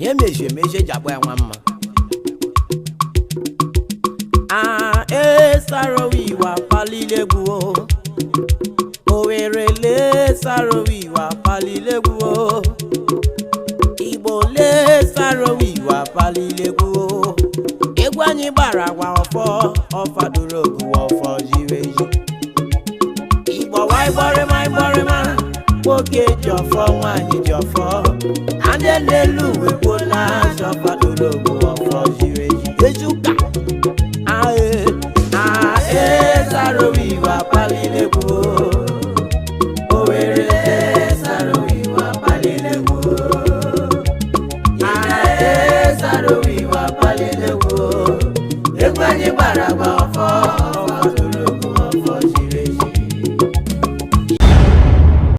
Ihe meji emeji eji akpọ ya nwa mma. A esarowiwa palilegwu o. Owere le sarowiwa palilegwu o. Igbo le sarowiwa palilegwu o. Egwu anyị gbara agwa ọfọ ọfadoro oguwa ọfọ jiri eji. Igbo waịgbọrịma ịgbọrịma, nwoke ji ọfọ, nwaanyị ji ọfọ, ndị n'elu uwe kwuola azọ.